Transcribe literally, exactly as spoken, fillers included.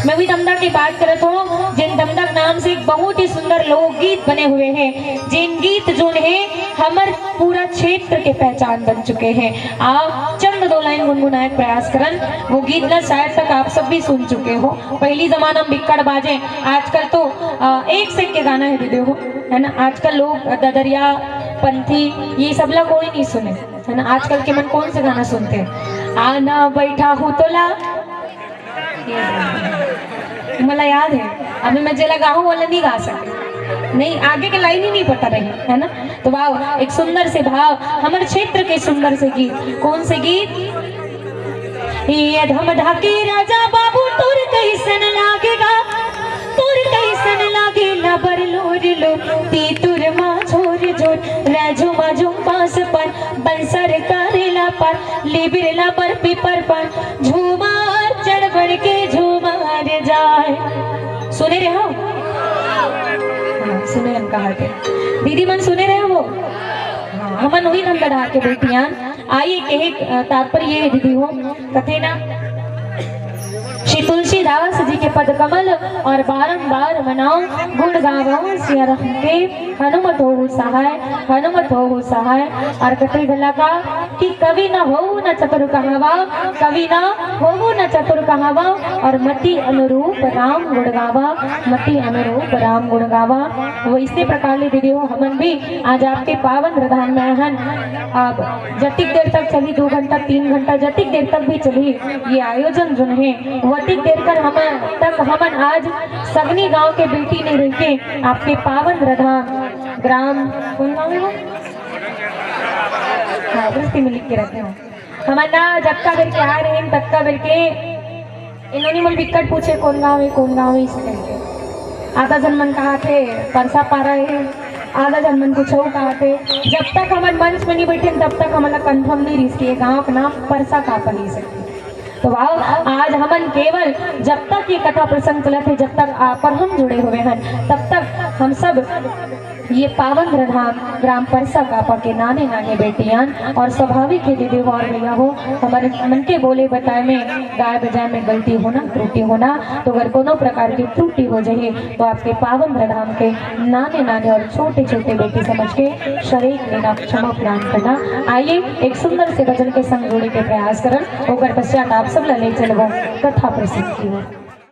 मैं वही दमदा की बात करत हूँ, जेन दमदा के नाम से एक बहुत ही सुंदर लोकगीत बने हुए हैं, जेन गीत जोन है हमर पूरा क्षेत्र के पहचान बन चुके हैं। आप चंद दो लाइन गुनगुनाए के प्रयास करन, वो गीत ना शायद तक आप सब भी सुन चुके हो। पहली जमाना में बिक्कड़ बाजे, आजकल तो अ, एक से एक के गाना है दीदी हो, है ना। आजकल लोग ददरिया पंथी ये सब ला कोई नहीं सुने, है ना। आजकल के मन कौन से गाना सुनते हैं? आना बैठा हूँ तोला, मला याद है, अभी मैं जेला गाहूँ वाला नहीं गा सके, नहीं, आगे के लाइन ही नहीं पता रही, है ना। तो वाह, एक सुंदर से भाव, हमर क्षेत्र के सुंदर से गीत। कौन से गीत? ये धम ढाके राजा बाबू तोर कैसन लागेगा, तोर कैसन लागेला बरलोर लो, तीतुर मा झोर झोर, राजू मा झुम बांस पर, बंसर करेला पर, लिबिरला पर पीपर पर, झूमर चढ़ बढ़ के झूमर जाए। सुने रहे हो? हाँ, सुने हम कहा थे। दीदी मन सुने रहे हो? हाँ, हमन वही धम ढाके बेटियान। आइए, कहे अ, तात्पर्य ये है दीदी हो, कथे ना, श्री तुलसीदास जी के पद कमल और बारंबार मनाओ, गुण गावो सिया राम के, हनुमत हो सहाय, हनुमत हो सहाय। और कथे घला का कि कवि न हो न चतुर कहावा, कवि न हो न चतुर कहावा, और मति अनुरूप राम गुण गावा, मति अनुरूप राम गुण गावा। वैसे प्रकार ले दीदी हो, हमन भी आज आपके पावन रधान में आहन। अब जतिक देर तक चली, दो घंटा, तीन घंटा, जतिक देर तक भी चली ये आयोजन जोन है, वतिक देर कर हम तक हमन आज सगनी गांव के बेटी ने रह के आपके पावन रधान ग्राम, कौन गांव है वो? हाँ, दृष्टि में लिख के रखे हो। हमन ना जतका बेर के आए रहे, ततका बेर के इन्होंने मोल बिक्कट पूछे, "कौन गांव है, कौन गांव है?" इसे करके आधा जन मन कहा थे परसा पारा है, आधा जन मन कुछ और कहा थे। जब तक हमन मंच में नहीं बैठे, तब तक हमन ला कंफर्म नहीं रहिस कि ये गांव का नाम परसा का पड़ी सकती। तो वाह, आज हमन केवल जब तक ये कथा प्रसंग चलत है, जब तक आप और हम जुड़े हुए हैं, तब तक हम सब ये पावन रधान ग्राम परसा कापा के नाने नाने बेटियान। और स्वाभाविक है दीदी हो और भैया हो, हमर मन के बोले बताए में, गाय बजाए में गलती होना, त्रुटि होना, तो अगर कोनो प्रकार की त्रुटि हो जाए तो आपके पावन रधान के नाने नाने और छोटे छोटे बेटी समझ के शरीक लेना, क्षमा प्रदान करना। आइए, एक सुंदर से भजन के संग जोड़े के प्रयास करन, ओकर पश्चात आप सब ला ले चलबो कथा प्रसंग की ओर।